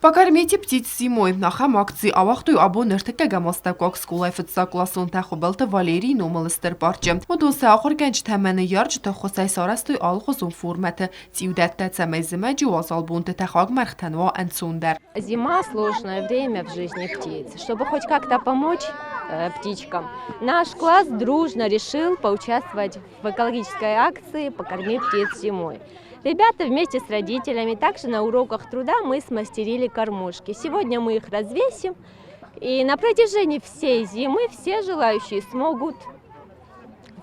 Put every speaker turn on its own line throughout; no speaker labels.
Покормите птиц зимой. Ахӕм акци ауагътой абон ӕртыккӕгӕм астӕуккаг скъолайы фыццагкъласонтӕ Хуыбылты Валерийы номыл стыр парчы. Уыдон сӕ ахуыргӕнджытӕ ӕмӕ ныййарджыты ӕххуысӕй сарӕзтой алыхуызон формӕты цъиудӕттӕ, цӕмӕй зымӕджы уазал бонты тӕхаг мӕргътӕн уа ӕнцондӕр.
Зима – сложное время в жизни птиц. Чтобы хоть как-то помочь птичкам, наш класс дружно решил поучаствовать в экологической акции «Покорми птиц зимой». Ребята вместе с родителями также на уроках труда мы смастерили кормушки. Сегодня мы их развесим, и на протяжении всей зимы все желающие смогут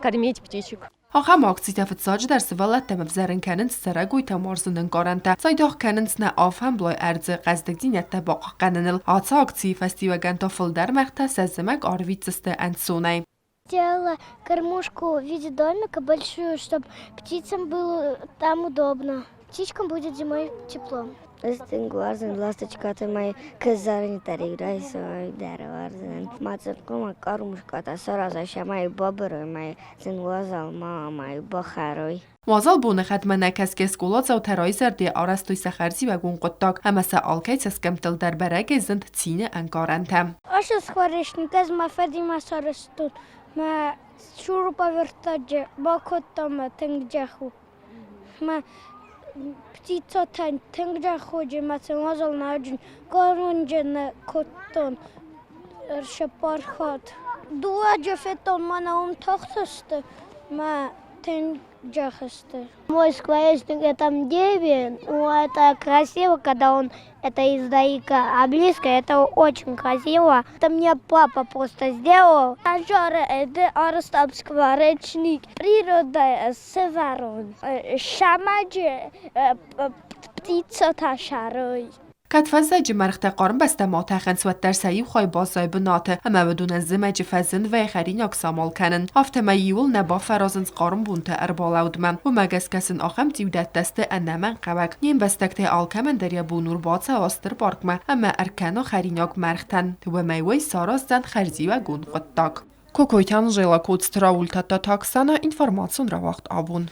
кормить птичек.
Ахӕм акцитӕ фыццаджыдӕр сывӕллӕттӕм ӕвзӕрын кӕнынц цӕрӕгойтӕм уарзын ӕнкъарӕнтӕ, цайдагъ кӕнынц нӕ алфӕмблай ӕрдзы хъӕздыгдзинӕдтӕ бахъахъхъӕныныл. Ацы акцийы фӕстиуӕгӕн та фылдӕр мӕргътӕ сӕ зымӕг арвитдзысты ӕнцонӕй.
Сделала кормушку в виде домика большую, чтобы птицам было там удобно. Птичкам будет зимой тепло.
Ez teng warzin ласточката май кызарни тариграй дӕр warzin. Мацъыкъума къармушката сараза май бабырой май зын уазал ма май бахӕрой.
Уазал боныхъӕдмӕ нӕ кӕсгӕ скъоладзаутӕ райзӕрде арӕзтой сӕ хӕрзиуӕгон хъуыддаг ӕмӕ сӕ алкӕй цӕсгӕмттыл дӕр бӕрӕгӕй зынд цины ӕнкъарӕнтӕ.
Ӕз скворечник, ӕз мӕ фыдимӕ сарӕзтон мӕ шуруповертаджы бакодтам мӕ тынг джах у. Мӕ птицатӕн тынг джаходжы мӕ сын уазал науджын коронджы нӕ кодтон ӕрсӕппар хатт. Дыууӕджы федтон мӕнӕ уым тахтысты мӕ тынг джах сты.
Мой скворечник это деревья, ну это красиво, когда он это издалека, а близко это очень красиво. Это мне папа просто сделал.
Ажары эде арыстам скворечник. Природа севарон. Шамаджи птица ташарой.
Кӕд фӕззӕджы мӕргътӕ хъарм бӕстӕм атӕхынц, уӕддӕр сӕ иу хай баззайы бынаты ӕмӕ уыдонӕн зымӕджы фӕзын вӕййы хӕринаг самал кӕнын. Афтӕмӕй иуыл нӕ бафӕразынц хъарм бонты ӕрбалӕудмӕ. Уымӕ гӕсгӕ сын ахӕм цъиудӕттӕ сты ӕнӕмӕнгхъӕуӕг. Не мбӕстӕгтӕй алкӕмӕн дӕр йӕ бон у рбацӕуа стыр паркмӕ ӕмӕ ӕркӕна хӕринаг мӕргътӕн. Уымӕй уый сараздзӕн хӕрзиуӕгон хъуыддаг. Кокойты Анжела, Коцты Рауль, Тадтаты Оксана, информацион рауагъд абон.